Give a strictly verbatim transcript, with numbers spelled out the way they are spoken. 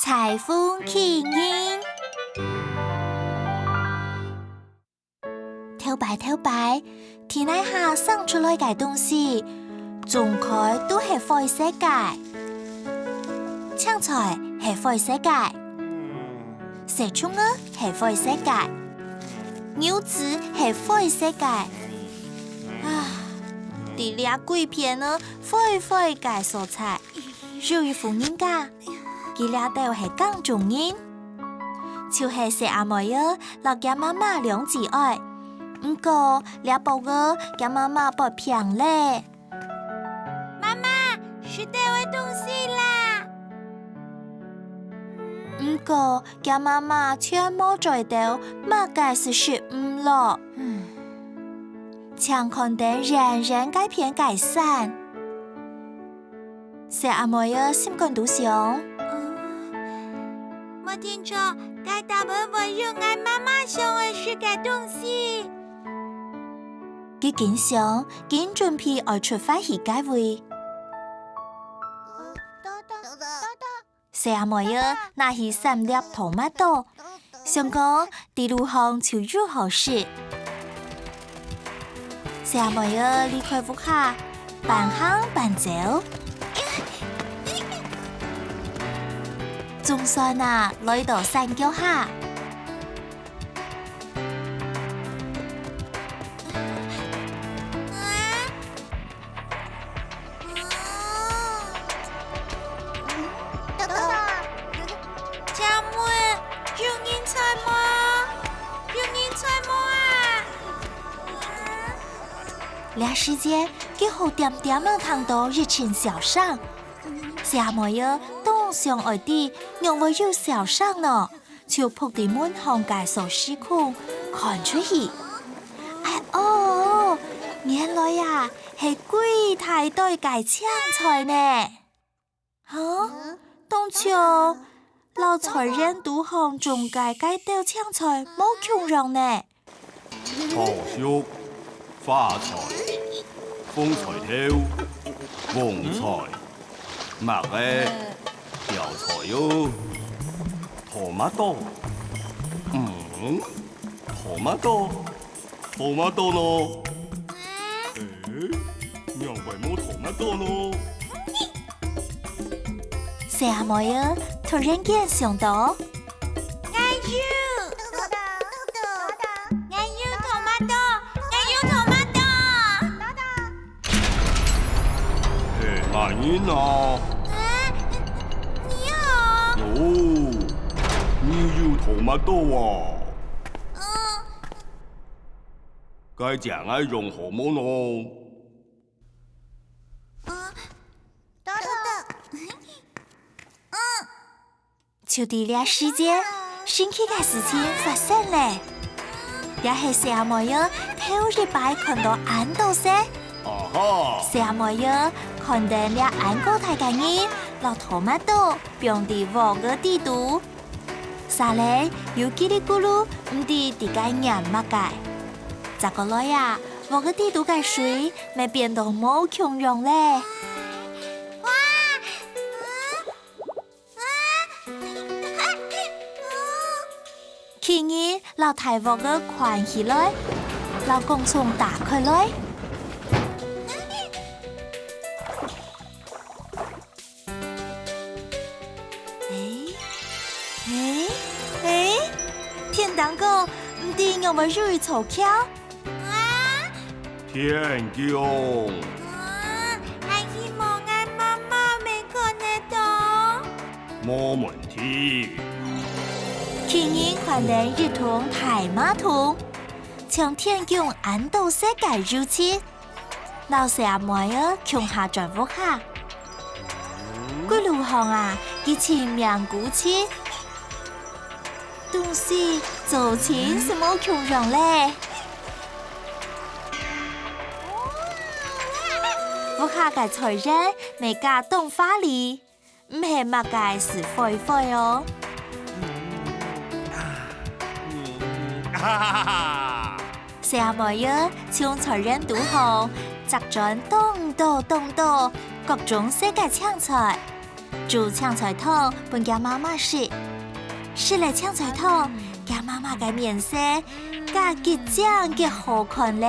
裁縫企人。頭擺頭擺，地泥下生出來个東西，種開都係灰色个。青菜係灰色个，細蟲仔係灰色个，牛屎係灰色个。啊，在這歸片仔灰灰个所在， 有一戶人家，佢這兜係耕種人，就係細阿妹仔摎厥媽媽兩姊妹。毋過，這駁仔厥媽媽發病咧。媽媽，食兜个東西啦！毋過，厥媽媽全無嘴兜，麼个係食毋落。淨看等遠遠該片个山。 細阿妹仔心肝肚想：無定著，該搭仔會有𠊎媽媽想愛食个東西。佢緊想，緊準備愛出發去該位。細阿妹仔拿起三粒tomato， 想講在路項就有好食。細阿妹仔離開屋下，半行半走，總算啊來到山腳下。 請問，有人在無？有人在無啊？這時節，佢好恬恬仔聽到一陣笑聲。細阿妹仔當想愛知，仰會有笑聲呢？ 就伏在門項个鎖匙孔看出去。哎哦，原來啊，係幾大堆个青菜呢！哈？當像摎菜園肚項種个該兜青菜無共樣呢。 桃熟、花菜、紅菜頭、黃菜、麥仔、吊菜哦，tomato，嗯，tomato，tomato呢？誒，仰會無tomato呢？ 細阿妹仔突然間想到，𠊎有，𠊎有tomato，𠊎有tomato。係麼人啊？啊，你好。哦，你有tomato啊？嗯。該請𠊎用好無呢？ 就在這時節，神奇个事情發生咧！這係細阿妹仔頭一擺看到恁多色。細阿妹仔看等這恁高大个人，摎tomato放在鑊仔底肚， 續來又嘰哩咕嚕，毋知在該念麼个。再過來啊，鑊仔底肚个水乜變到無共樣咧。哇！啊！啊！企人摎大鑊仔擐起來，摎管銃打開來。 誒，誒，誒，天頂高，毋知仰會有一座橋？啊！天降！啊，還希望𠊎媽媽乜看得到。無問題。企人看等一桶大馬桶，像天降恁多色个油漆， 摎細阿妹仔共下轉屋下。歸路項啊，佢盡命顧去，東西做盡係無共樣咧。屋下个菜園乜加當華麗， 毋係麼个係灰灰哦。嗯，啊，嗯，哈哈哈！細阿妹仔從菜園肚項摘轉當多當多各種色个青菜，煮青菜湯分厥媽媽食。食了青菜湯，厥媽媽个面色加激靚激好看咧。